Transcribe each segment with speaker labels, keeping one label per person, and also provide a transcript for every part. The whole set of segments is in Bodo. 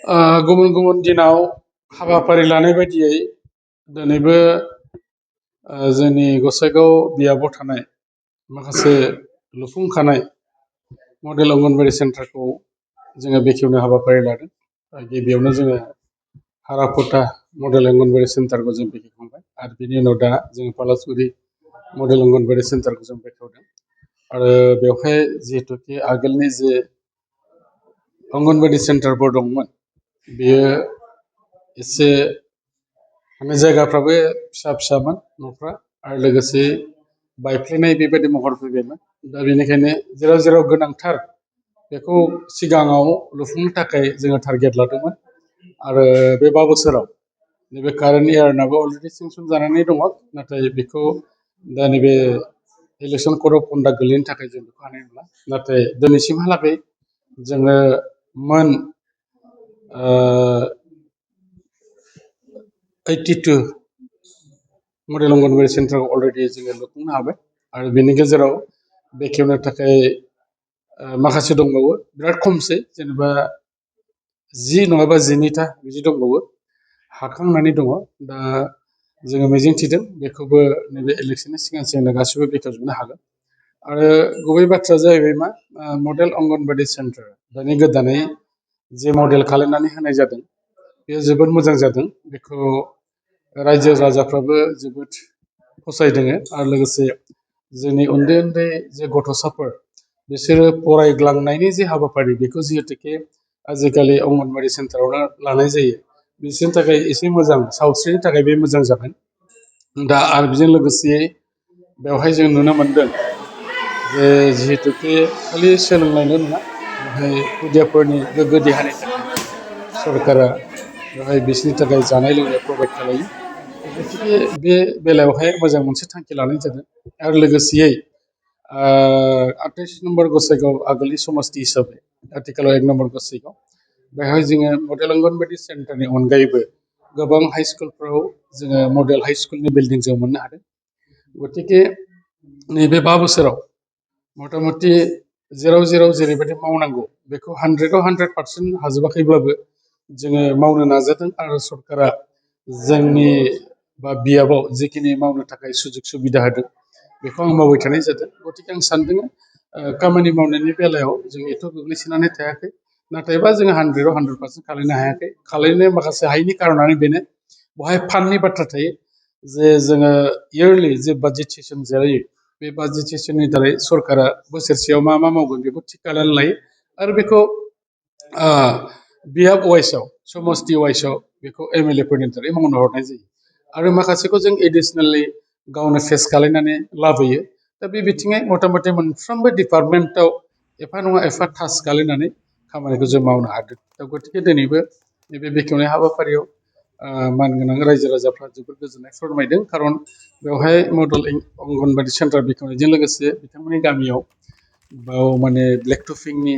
Speaker 1: गुबुन गुबुन दिनाव हाबाफारि लानाय बायदियै दिनैबो जोंनि गसाइगाव बियाबाव थानाय माखासे लुफुंखानाय मडेल अंगनबाड़ी सेन्टारखौ जोङो बेखेवनो हाबाफारि लादों। गिबियावनो जोङो हाराफुटा मडेल अंगनबाड़ी सेन्टारखौ जों बेखेवखांबाय आरो बिनि उनाव दा जोङो पलासगुरि मडेल अंगनबाड़ी सेन्टारखौ जों बेखेवदों। आरो बेवहाय जिहेतुके आगोलनि जे अंगनबाड़ी सेन्टारफोर दंमोन बेयो एसे माने जायगाफ्राबो फिसा फिसामोन न'फ्रा आरो लोगोसे बायफ्लेनाय बेबायदि महर फैबायमोन। दा बेनिखायनो जेराव जेराव गोनांथार बेखौ सिगाङाव लुफुंनो थाखाय जोङो टारगेट लादोंमोन आरो बे 5 बोसोराव नैबे कारेन्ट इयारनाबो अलरेडि सेंसन जानानै दङ। नाथाय बेखौ दा नैबे इलेक्सन कड अफ कन्डाक्ट गोलैनो थाखाय जों बेखौ हानाय नंला। नाथाय दिनैसिमहालागै जोङो मोन 82 मडेल अंगनबाड़ी सेन्टारखौ अलरेडि जोङो लुफुंनो हाबाय आरो बेनि गेजेराव बेखेवनो थाखाय माखासे दंबावो, बिराद खमसै, जेनेबा 10 नङाबा 12टा बिदि दंबावो हाखांनानै दङ। दा जोङो मिजिंथिदों बेखौबो नैबे इलेक्सननि सिगां सिगांनो गासिबो बेखेवजोबनो हागोन। आरो गुबै बाथ्राया जाहैबाय मा, मडेल अंगनबाड़ी सेन्टार दानि गोदानै जे मडेल खालामनानै होनाय जादों बेयो जोबोद मोजां जादों। बेखौ रायजो राजाफ्राबो जोबोद फसायदों आरो लोगोसे जोंनि उन्दै उन्दै जे गथ'साफोर बिसोरो फरायग्लांनायनि जे हाबाफारि बेखौ जिहेतुके आजिखालि अंगनबाड़ी सेन्टारावनो लानाय जायो, बिसोरनि थाखाय एसे मोजां, सावस्रिनि थाखाय बे मोजां जागोन। दा आरो बेजों लोगोसे बेवहाय जों नुनो मोनदों जे जिहेतुके खालि सोलोंनायल' नङा, बेवहाय खुदियाफोरनि गोग्गो देहानि थाखाय सरकारा बेवहाय बिसोरनि थाखाय जानाय लोंनाय प्रभाइड खालायो। गतिके बे बेलायावहाय मोजां मोनसे थांखि लानाय जादों। आरो लोगोसेयै 28 नम्बर गसाइगाव आगोलनि समस्ति हिसाबै आथिखालाव 1 नम्बर गसाइगाव, बेवहाय जोङो मडेल अंगनबाड़ी सेन्टारनि अनगायैबो गोबां हाई स्कुलफ्राव जोङो मडेल हाई स्कुलनि बिल्डिं जों मोननो हादों। गतिके नैबे 5 बोसोराव मथा मथि जेराव जेराव जेरैबायदि मावनांगौ बेखौ 100आव 100% हाजोबाखैब्लाबो जोङो मावनो नाजादों आरो सरकारा जोंनि बा बियाबाव जिखिनि मावनो थाखाय सुजुग सुबिदा होदों बेखौ आं मावबाय थानाय जादों। गतिके आं सानदों खामानि मावनायनि बेलायाव जों एथ' गोग्लैसोनानै थायाखै। नाथायबा जोङो 100आव 100% खालामनो हायाखै। खालामनो माखासे हायैनि कारनानो बेनो, बेवहाय फान्डनि बाथ्रा थायो जे जोङो इयारलि जे बाजेट सेसन जायो, बे बाजेट सेसननि दारै सरकारा बोसोरसेयाव मा मा मावगोन बेखौ थिग खालामनानै लायो आरो बेखौ बियाब वाइसआव, समस्ति वाइसआव बेखौ MLA फोरनि दारै मावनो हरनाय जायो आरो माखासेखौ जों एडिसनेलि गावनो फेस खालामनानै लाबोयो। दा बे बिथिङै मथा मथि मोनफ्रोमबो डिपार्टमेन्टआव एफा नङा एफा टास्क खालामनानै खामानिखौ जों मावनो हादों। दा गतिके दिनैबो नैबे बेखेवनाय हाबाफारियाव मानगोनां रायजो राजाफ्रा जोबोद गोजोननाय फोरमायदों। खारन बेवहाय मडेल अंगनबाड़ी सेन्टार बेखेवनायजों लोगोसे बिथांमोननि गामियाव बाव माने ब्लेक टपिंनि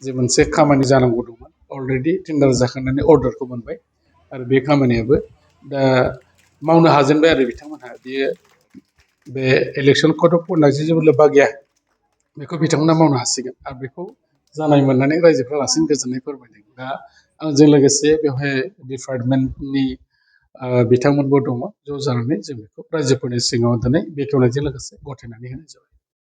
Speaker 1: जे मोनसे खामानि जानांगौ दंमोन, अलरेडि टेन्डार जाखांनानै अर्डारखौ मोनबाय आरो बे खामानियाबो दा मावनो हाजेनबाय आरो बिथांमोनहा। बेयो बे इलेक्सन कड अफ कन्डाक्टजों जेबो लोब्बा गैया, बेखौ बिथांमोना मावनो हासिगोन आरो बेखौ जानाय मोननानै रायजोफ्रा रासिन गोजोननाय फोरमायदों। दा आंजों लोगोसे बेवहाय डिपार्टमेन्टनि बिथांमोनबो दङ। ज' जानानै जों बेखौ रायजोफोरनि सिगाङाव दिनै बेखेवनायजों लोगोसे गथायनानै होनाय जाबाय।